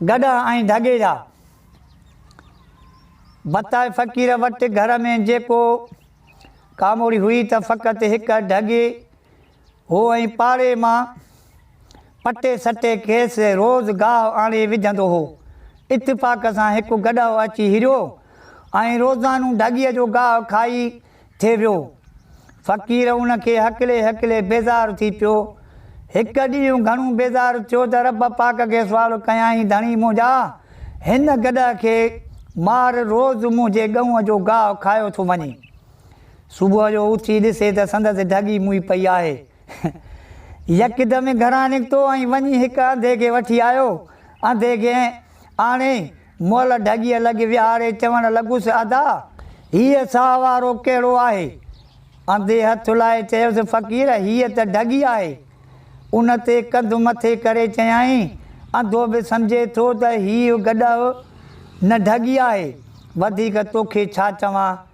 گڏهه ۽ ڍڳي جا. بتائي فقير وٽ گهر ۾ جيڪو ڪاموڙي هئي ته فقط هڪ ڍڳي هو ۽ پاڙي مان پٽي سٽي کيس روز گاهه آڻي وجهندو هو. اتفاق سان هڪ گڏهه اچي هريو ۽ روزانو ڍڳيء جو گاهه کائي ٿي ويو. فقير ان کي هڪلي هڪلي بيزار ٿي پيو. هڪ ڏينهن گهڻو بيزار ٿيو ته رب پاڪ کي سوال ڪيائين، ڌڻي منهنجا! هن گڏهه کي مار، روز منهنجي ڳئونء جو گاهه کايو ٿو وڃي. صبح جو اٿي ڏسي ته سندس ڍڳي موئي پئي آهي. يڪدم گهران نڪتو ۽ وڃي هڪ انڌي کي وٺي آيو. انڌي کي آڻي مئل ڍڳيء لڳ ويهاري چوڻ لڳس، ادا! هيء ساهه وارو ڪهڙو آهي؟ انڌي هٿ لائي چيس، فقير! هيء ته ڍڳي آهي. ان تي ڪنڌ مٿي ڪري چيائين، انڌو به سمجهي ٿو ته هيء گڏهه نه ڍڳي آهي. وڌيڪ توکي ڇا چوان؟